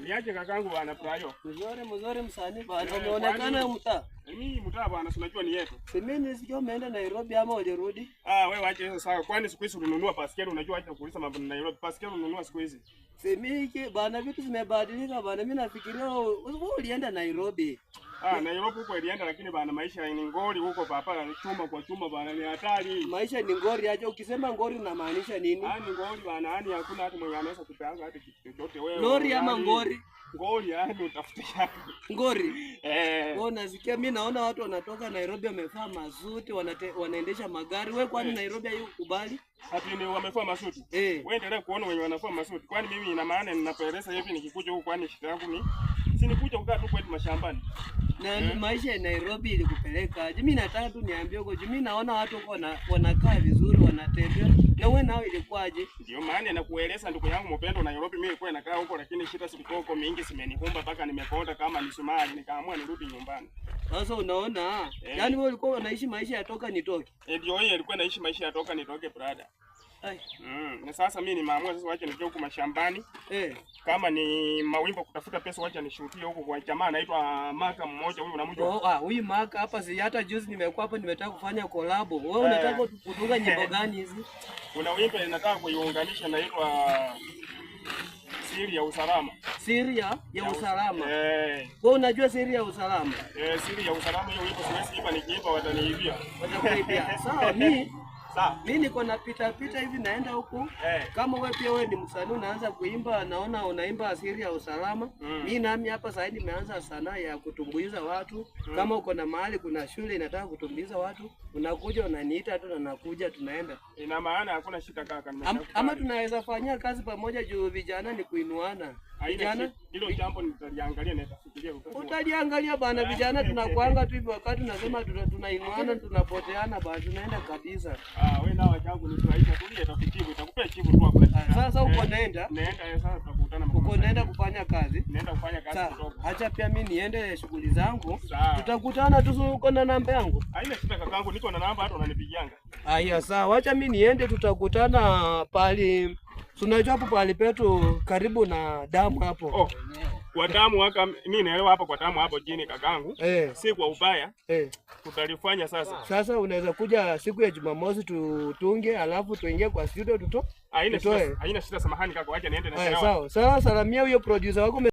Niaje kakangu bwana Brayo. Mzuri mzuri msanii bwana, Eh, umeonekana kwani- mtaa. Mimi mtaa bwana, si unajua ni yetu. Si mimi nisikia umeenda Nairobi ama ulirudi? Ah, wewe acha hizo sawa. Kwani siku hizi ulinunua baskeli, unajua acha kuuliza mambo na Nairobi. Baskeli ulinunua siku hizi. Si mimi bwana, vitu zimebadilika bwana. Mimi nafikiria wewe ulienda Nairobi. Ah, Nairobi huko ilienda lakini bana maisha ni ngori huko papa, chuma kwa chuma bana ni hatari. Maisha ni ngori aje. Ukisema ngori unamaanisha nini? Ah, ni ngori bana, yani hakuna hata mwenye anaweza kupeanga hata kitu chochote wewe. Lori ama Yaani, ngori? Ngori yani utafute yako. Ngori. Eh. Wewe unasikia, mimi naona watu wanatoka Nairobi wamevaa masuti, wanaendesha magari. Wewe kwani Nairobi haikukubali? Ati ni wamefua masuti. Eh. Wewe endelea kuona wenye wanafua masuti. Kwani mimi ina maana ninapoeleza hivi nikikuja huku kwani shida yangu ni si nikuja kukaa tu kwetu mashambani. Na maisha ya Nairobi ilikupeleka aje? Mimi nataka tu niambie huko juu mimi naona watu huko wanakaa vizuri, wanatembea. Na wewe nao ilikuwaje? Ndio maana nakueleza ndugu yangu mpendo, Nairobi mimi nilikuwa nakaa huko, lakini shida zilikuwa huko mingi zimenikumba mpaka nimekonda kama misumari, nikaamua nirudi nyumbani. Sasa unaona, Eh. yaani wewe ulikuwa unaishi maisha ya toka nitoke. Eh, ndio hiyo ilikuwa naishi maisha ya toka nitoke brother. Ai, Na sasa mimi nimeamua sasa wacha nitoke huku mashambani. eh, Kama ni mawimbo kutafuta pesa wacha nishutie huko kwa jamaa anaitwa Maka mmoja huyu unamjua? Oh, ah, huyu Maka hapa si hata juzi nimekuwa hapo nimetaka kufanya collab. Wewe unataka kutunga nyimbo gani hizi? Kuna wimbo nataka kuiunganisha naitwa Siri ya Usalama. Siri ya usalama. Eh, Wewe unajua siri ya usalama? eh, siri ya usalama hiyo wimbo siwezi imba, nikiimba wataniibia. Watakuibia. Sawa, mimi Sawa. mimi niko na pita pita hivi naenda huku. Eh. Kama wewe pia wewe ni msanii unaanza kuimba, naona unaimba siri ya usalama. Mimi nami hapa sasa nimeanza sanaa ya kutumbuiza watu. Kama uko na mahali kuna shule inataka kutumbuiza watu, unakuja unaniita tu na nakuja tunaenda. Ina maana hakuna shida kaka, nimeshakubali. Ama tunaweza fanyia kazi pamoja juu vijana ni kuinuana. Haina Vijana shida. Hilo jambo nitaliangalia na nitafikiria kutatua. utaliangalia bana, vijana tunakuanga tu hivi wakati tunasema tunainuana tunapoteana bana, tunaenda kabisa. Ah, wewe nao changu nifurahisha tu, itakujibu, itakupea jibu tu hakuna shida. Sasa uko Eh, naenda Naenda sasa tutakutana. uko naenda kufanya kazi. Naenda kufanya kazi Sawa, kidogo. acha pia mimi niende shughuli zangu. Sawa. Tutakutana tu, uko na namba yangu. Haina shida kakangu, niko na namba hata unanipigianga. Aya, sawa, acha mimi niende, tutakutana pali, tunajua hapo pali petu karibu na damu hapo. Oh. Kwa damu haka mimi naelewa hapa kwa damu hapo chini kakangu. Eh, Si kwa ubaya, eh. tutalifanya sasa. Sasa unaweza kuja siku ya Jumamosi tutunge, alafu tuingie kwa studio Haina tutoe. shida, haina shida, samahani kaka, wacha niende na Aya, sawa. sawa sawa, salamia huyo producer wako.